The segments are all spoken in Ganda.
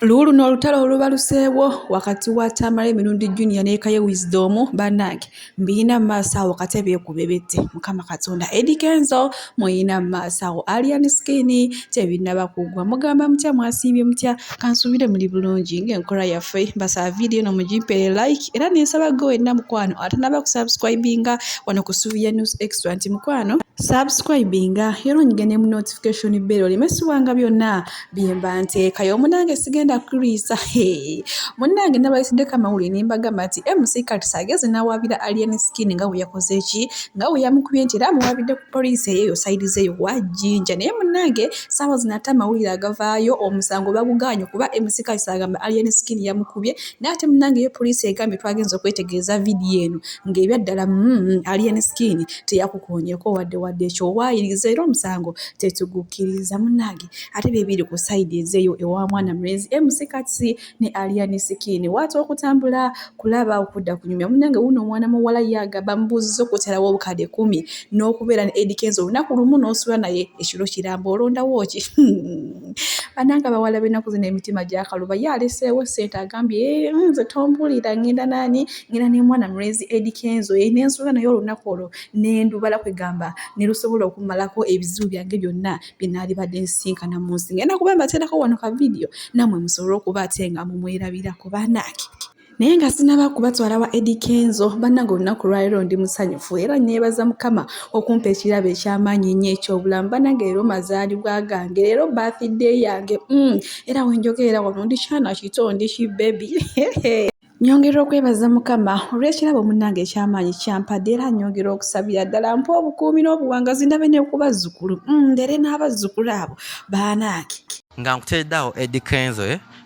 Luuluno olutalo olubaluseewo wakati wa Tamale Mirundi Junior ne Kaye Wisdom bannange mbiyina mu maaso awo kate beekube bette. Mukama Katonda Eddy Kenzo muyina mu maaso awo Alien Skin tebinnaba kuggwa. Mugamba mutya mwasiibye mutya kansuubire muli bulungi ng'enkola yaffe mbasaba vidiyo eno mugimpeere like era ne nsaba gwe wenna mukwano atanaba kusubscribinga wano ku Ssuubi lya News Extra nti mukwano subscribinga era onyige ne mu notification bell oleme subwanga byonna byemba nteekayo munange sigenda kulwisa munnange nabayisiddeko amawulire ne mbagamba nti MC Kats ageze n'awaabira Alien Skin nga bwe yakoze ki nga bwe yamukubye nti era amuwaabidde ku poliisi eyo sayidi zeeyo wa Jinja naye munnange ssaawa zino ate amawulire agavaayo omusango bagugaanye kuba MC Kats agamba Alien Skin yamukubye naye ate munnange yo poliisi egambye twagenze okwetegereza vidiyo eno ng'ebyaddala Alien Skin teyakukoonyeko wadde wadde ekyo owaayiriza era omusango tetugukkiriza munnange ate bye biri ku sayidi ezeeyo ewa mwana mulenzi MC Kats ne Alien Skin waata okutambula kulaba okudda kunyumya munnange wuuno omwana muwala ye agamba mubuuzizza okuterawo obukadde 10 n'okubeera ne Eddy Kenzo olunaku lumu n'osula naye ekiro kiramba olondawo ki? Bannange abawala b'ennaku zino emitima gyakaluba ye aleseewo ssente agambye nze tombuulira ngenda naani ngenda ne mwana mulenzi Eddy Kenzo ne nsula naye olunaku olwo ne ndubala kwegamba ne lusobola okumalako ebizibu byange byonna bye naalibadde nsisinkana mu nsi. Ngenda kuba mbateerako wano ka vidiyo nammwe musobole okuba ate nga mumwerabirako bannange. Naye nga sinnaba kubatwala wa Eddy Kenzo bannange olunaku lwaleero ndi musanyufu era neebaza Mukama okumpa ekirabo eky'amaanyi ennyo eky'obulamu. Bannange leero mazaalibwa gange, leero birthday yange era we njogerera wano ndi kyana kito ndi ki baby. Nyongera okwebaza Mukama olw'ekirabo munnange eky'amaanyi ky'ampadde era nyongera okusabira ddala mpa obukuumi n'obuwangazi ndabe ne ku bazzukulu ndere n'abazzukulu abo baanaake. Nga nkuteredde awo Eddy Kenzo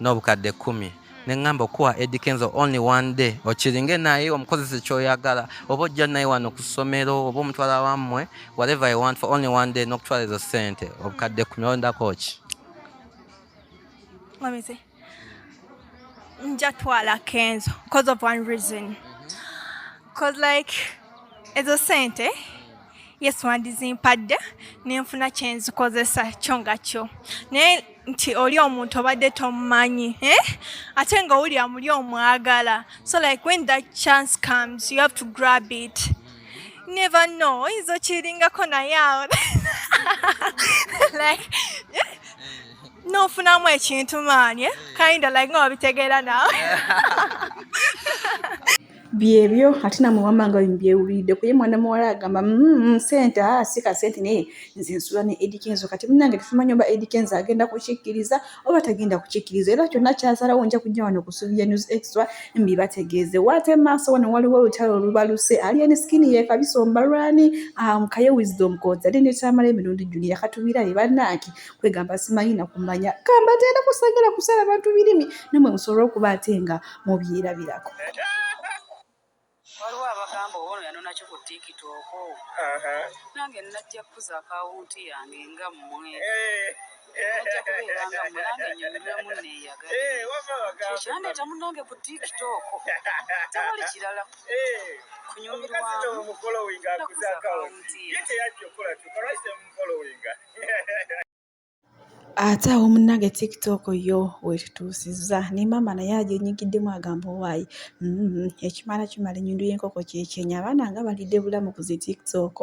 n'obukadde 10 ne ŋŋamba okuwa Eddy Kenzo only one day okiringe naye omukozese ky'oyagala oba ojja naye wano ku ssomero oba omutwala wammwe, whatever I want, for only one day n'okutwala ezo ssente obukadde 10, olondako ki? Let me see. Nja twala Kenzo because of one reason. 'Cause like ezo sente, yes, wandizimpadde nenfuna kyenzikozesa kyo nga kyo, naye nti oli omuntu obadde tomumanyi, eh? Ate nga owulira muli omwagala, so like when that chance comes, you have to grab it. Never know, oyinza okiringako naye awo like, eh? Nofunamu ekintu maani, eh? Kinda like nga wabitegeera naawe. Byebyo ate namwe wamma nga mbyewuliridde kuye mwana muwala agamba sente si kasente naye nze nsula ne Eddy Kenzo. Kati munnange tetumanyi oba Eddy Kenzo agenda kukikkiriza oba tagenda kukikkiriza era kyonna kyasalawo nja kujja wano ku Ssuubi lya News Extra mbibategeeze. Waate maaso wano waliwo olutalo olubaluse Alien Skin yeekabisa ombalwani Kaye Wisdom Kozade ne Tamale Emirundi Junior katubirabe bannange kwegamba simanyi na kumanya kambateera kusagala kusala bantu birimi nammwe musobole okuba ate nga mubyerabirako. Waliwo abagamba oba ono yanonaki ku TikTok. Nange najja kukuza akawunti yange nga mmwe, najja kubeera nga mmwe, nange nyumirwemu neeyagale. Kyekyandeeta munnange ku TikTok, tewali kirala, kunyumirwamu nakuza akawunti yange. Ate awo munnange TikTok yo wetutuusizza ne maama naye agyenyigiddemu agamba owaayi ekimala kimala ennyundu y'enkoko kyekyenya abaana nga balidde bulamu ku zi TikTok.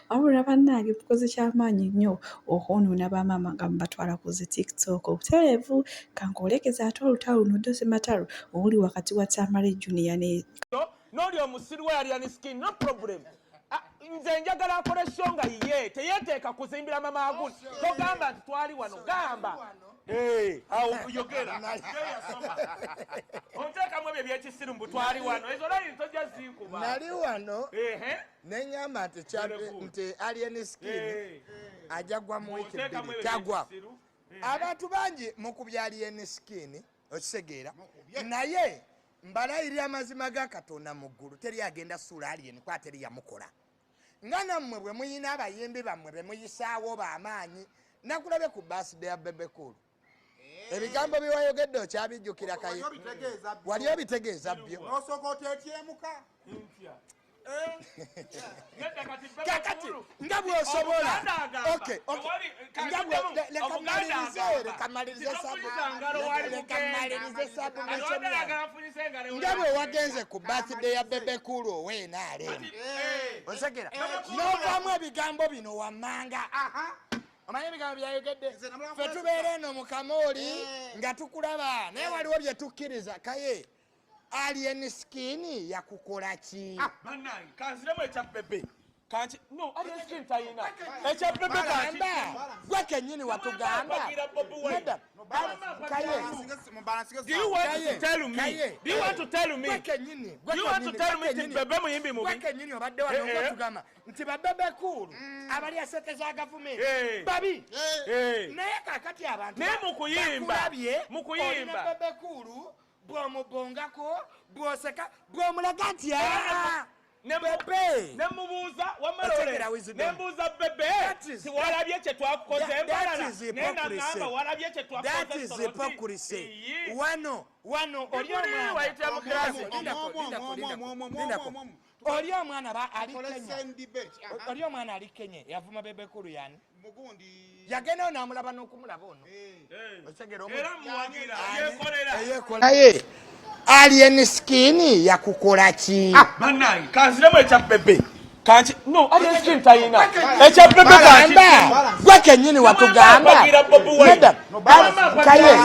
Wabula bannange mukoze kyamaanyi nnyo okwonoona bamaama nga mubatwala ku zi TikTok obutereevu. Kankwolekeze ate olutalo luno Ddosi Matalo oluli wakati wa Tamale Junior ne N'oli omusiru we Alien Skin, no problem. Ah, nze njagala akole show nga yiye teyeteeka kuzimbira mama agun. Togamba nti twali wano, gamba. Awo yogera onteekamu ebyo ebyekisiru mbu twali wano, ezo layini tojja zinkuba. Nali wano neŋŋamba nti nti Alien Skin ajja gwa mu wiiki Onteekamu 2 ebyo tagwa. ebyekisiru. Abantu bangi mukubya Alien Skin, okitegeera, naye mbalayirira amazima ga Katonda mu ggulu, teri agenda suula Alien kwa teri yamukola. Nga nammwe bwe muyina abayimbi bammwe be muyisaawo b'amaanyi, nakulabe ku birthday ya Bebe Cool, ebigambo bye wayogedde okyabijjukira? Kaye wali obitegeeza byo. Nosooka oteetyemuka. Kakati nga bwosobola leka malirize nga bwe wagenze ku birthday ya Bebe Cool ow'NRM osegera n'ovaamu ebigambo bino wammanga. Omanyi ebigambo byayogedde, ffe tubeera eno mu kamooli nga tukulaba, naye waliwo bye tukkiriza. Kaye, Alien Skin yakukola ki? Bannange, kanziremu ekya Bebe. Kanki no Alien Skin tayina ekya Bebe kanki. Gamba gwe kennyini watugamba. Mpagira Bobi Wine. Nedda, Kaye. Do you want to tell me? Do you want to tell me? Gwe kennyini. Do you want to tell me nti Bebe muyimbi Gwe mubi? kennyini obadde wano Eh, eh. nga tugamba nti ba Bebe Cool abalya sente za gavumenti Eh. babi, Eh. naye kakati abantu Naye mu kuyimba, bakulabye, mu kuyimba. olina Bebe Cool bw'omubongako, bw'oseka, bw'omulaga nti "Ah, Bebe." Ne mubuuza wamma Otegera Lawrence, wisdom. ne mbuuza Bebe That is- ti walabye kye twakukoze That embalala, is naye hypocrisy. nagamba walabye kye That twakukoze is Soroti. hypocrisy. Iyi. Wano oli Ndikuli omwana. wayitira mu class. Lindako, lindako, lindako, lindako. Oli omwana ba ali Kenya. Oli omwana ali Kenya yavuma Bebe Cool yani. Yagendayo n'amulaba n'okumulaba ono. Otegera Era muwagira yekolera. Naye Alien Skin yakukola ki? Bannange, kanziremu ekya Bebe kanki no Alien Skin tayina ekya Bebe kanki. Gamba gwe kennyini watugamba. Mpagira Bobi Wine. Nedda, Kaye.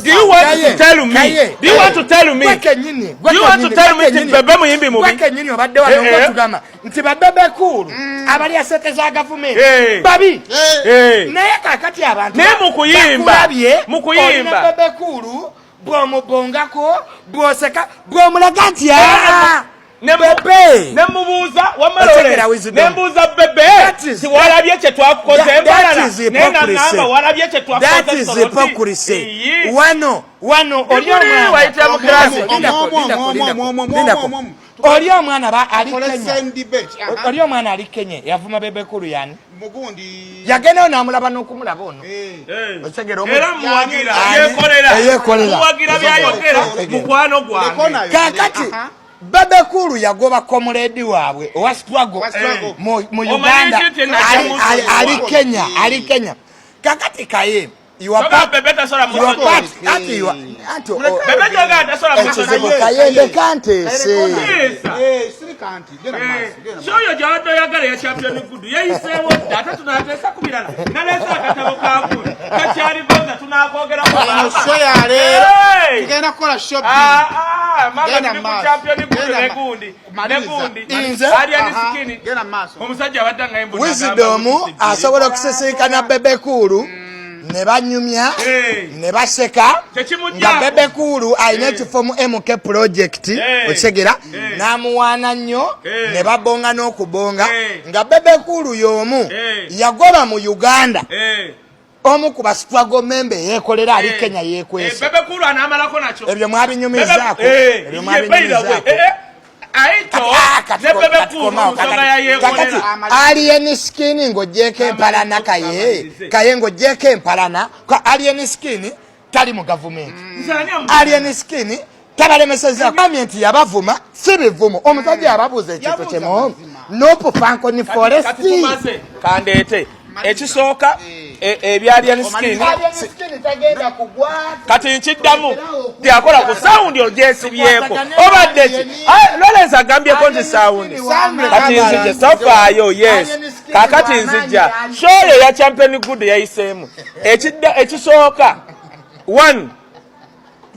Do you want to tell me? Do you want to tell me? Gwe kennyini. Do you want to tell me nti Bebe muyimbi Gwe mubi? kennyini obadde wano Eh, eh. nga tugamba nti ba Bebe Cool abalya sente za gavumenti Eh. babi, Eh. naye kakati abantu Naye mu kuyimba, bakulabye, mu kuyimba. olina Bebe Cool bw'omubongako, bw'oseka, bw'omulaga nti "Ah, Bebe." Ne mubuuza wamma Otegera Lawrence, wisdom. ne mbuuza Bebe That is- ti walabye kye twakukoze That embalala, is naye hypocrisy. nagamba walabye kye That twakukoze is Soroti. hypocrisy. Iyi. Wano oli Ndikuli omwana. wayitira mu class. Lindako, lindako, lindako, lindako. Oli omwana ba ali Kenya. Oli omwana ali Kenya yavuma Bebe Cool yani. Yagendayo n'amulaba n'okumulaba ono. Otegera Era muwagira yekolera. Eyekolera. Muwagira byayogera mukwano gwange. Kakati Bebe Cool yagoba comrade waabwe owa struggle mu Omanyi Uganda ki nti nakyo ali Kenya, ali Kenya. Kakati Kaye, you are Toga part, Bebe tasobola you are musonyiwa. part, anti you are, anti Bebe kyoga tasobola ekizibu musonyiwa. Kaye ndeka nteese. Shoyo gy'abadde oyagala ya Champion Good yayiseewo dda, ate tunateesa ku birala. Naleese akatabo ka Good kakyali goza tunakwogerako. Hey! Tugenda kukola show. Ah, ah, mama Genda tuli ku maaso. Champion Good Genda ne gundi ne gundi. Nze? Alien Skin Genda maaso. omusajja abadde nga embu Wisdom asobola okusisinkana Bebe Cool ne banyumya Hey. ne baseka Tekimuggyako. nga Bebe Cool alina ekifo mu MK project, Hey. okitegera, Hey. n'amuwaana nnyo Hey. ne babonga n'okubonga Hey. nga Bebe Cool y'omu Hey. yagoba mu Uganda Eh, omu ku ba struggle member yeekolera ali eh. Kenya Eh, yeekwese. Bebe Cool anaamalako nakyo. Ebyo mwabinyumizaako. Bebe- Ebyo eh, ye, by the way, mwabinyumizaako. eh, eh, Aito Ah, kati ne Bebe kati Cool komawo, mu nsonga kakati- ya kakati yeekolera. Alien Skin ng'oggyeko empalana, Kaye, Kaye ng'oggyeko empalana Alien Skin tali mu gavumenti. Nze ani Alien Skin tabalemeseza gambye nti yabavuma si bivumo. Omusajja yababuuza ekintu Yabuuza kimu mazima. nopu Falcon Forest. Kati tumaze kandeete ekisooka ebya Alien Skin. Alien Skin tagenda kugwa. Kati nkiddamu tyakola ku sound ogyesibyeko obadde ki? Ah, Lawrence agambyeko nti sound kati nzije tofaayo. Yes, kakati nzija shoyo ya Champion Good yayiseemu. Ekidda ekisooka one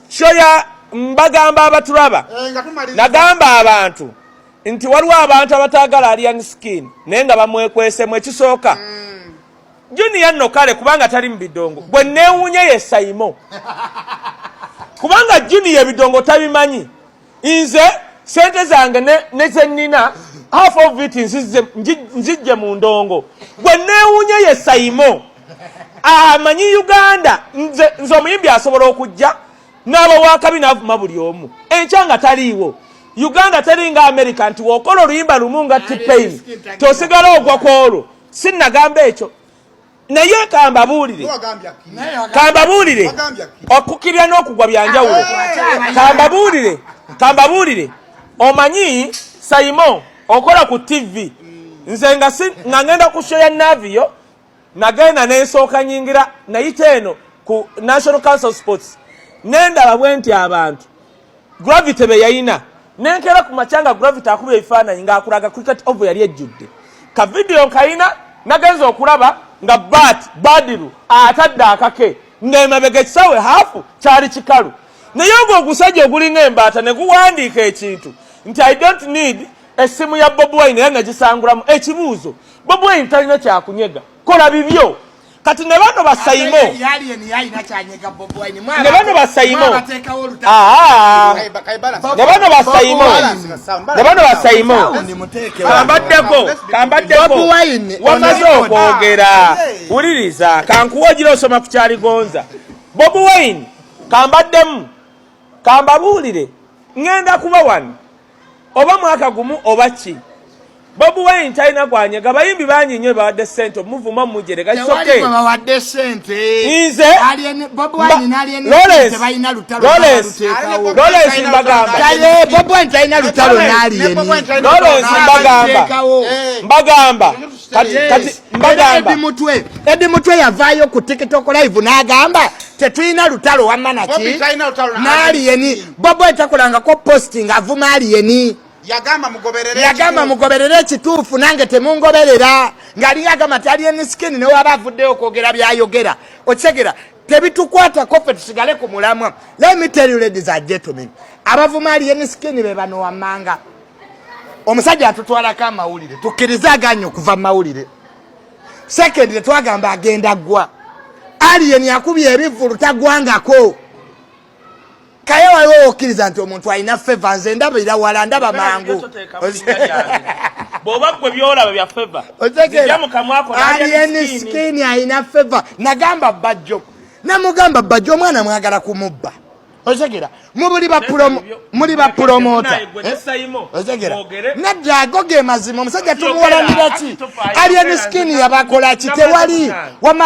show ya mbagamba abatulaba, Nga tumaliriza. nagamba abantu nti waliwo abantu abataagala Alien Skin naye nga bamwekwesemu. Ekisooka Junior nno kale kubanga tali mu bidongo bwe neewuunya ye Saimo, kubanga Junior ebidongo tabimanyi. Nze sente zange ne zenina half of it nzijje mu ndongo. Bwe neewuunya ye Saimo amanyi Uganda. Nze omuyimbi asobola okujja n'aba wakabi n'avuma buli omu enkya nga taliiwo. Uganda teri nga America nti wokola oluyimba lumu nga T-Pain tosigala ogwa ku olwo. Sinnagamba ekyo, naye kambabuulire. Wagambye akkiriza. Kambabuulire. Wagambye akkiriza. Okukkirira n'okugwa byanjawulo. Kambabuulire, kambabuulire, omanyi Saimo okola ku TV. Nze nga si nga ngenda ku show ya Navio, nagenda nensooka nyingira nayita eno ku National Council of Sports, nendaba bwe nti abantu Gravity be yayina, nenkera ku makya nga Gravity akuba ebifaananyi ng'akulaga Cricket Oval yali ejjudde. Ka vidiyo nkayina, nagenza okulaba nga bat Badiru atadde akake ng'emabega ekisaawe haafu kyali kikalu, naye ogwo ogusajja ogulinga embaata ne guwandiika ekintu nti "I don't need essimu ya Bobi Wine", era nagisangulamu. Ekibuuzo, Bobi Wine talina kyakunyega, kola bibyo. Kati ne bano basayimo, ne bano basayimo, ne bano basayimo, ne bano basayimo, kambaddeko, kambaddeko. Wamaze okwogera, wuliriza, kankuwa ogira osoma ku kyaligonza Bobi Wine. Kambaddemu, kambabuulire, ŋŋenda kuba wano oba mwaka gumu oba ki. Bobi Wine talina gwanyega. Bayimbi bangi nnyo bawadde sente omuvuma, mujerega. Tewali gwe bawadde sente. Nze Bobi Wine n'Alien Lawrence, tebalina lutalo. Lawrence, Baluteekawo. Lawrence, mbagamba. Kaye, Bobi Wine talina lutalo n'Alien. Lawrence, mbagamba, mbagamba kati, kati mbagamba. Eddie Mutwe, Eddie Mutwe yavaayo ku TikTok live n'agamba tetulina lutalo wamma naki Bobi talina lutalo na n'Alien. Bobi Wine takolangako posting avuma Alien. Yagamba mugoberere. Yagamba mugoberere ekituufu, nange temungoberera, ng'alinga agamba nti Alien Skin newaba avuddeyo okwogera byayogera, okitegeera, tebitukwatako, ffe tusigale ku mulamwa. Let me tell you, ladies and gentlemen, abavuma Alien Skin be bano wammanga. Omusajja atutwalako amawulire, tukkirize aganye okuva mu mawulire. Second, tetwagamba agenda ggwa. Alien yakubye ebivvulu, tagwangako. Kaye waliwo okkiriza nti omuntu alina favor. Nze ndabira wala, ndaba mangu. Bw'oba gwe byolaba bya favor, Otegeera? zijja mu kamwako. Alien Skin alina favor. Nagamba Bajjo, namugamba, "Bajjo, omwana mwagala kumubba." Otegera? Muli ba promoter. Otegera? Nedda, ago ge mazima. Omusajja tumuwalanira ki? Alien Skin yabakola ki? Tewali wama.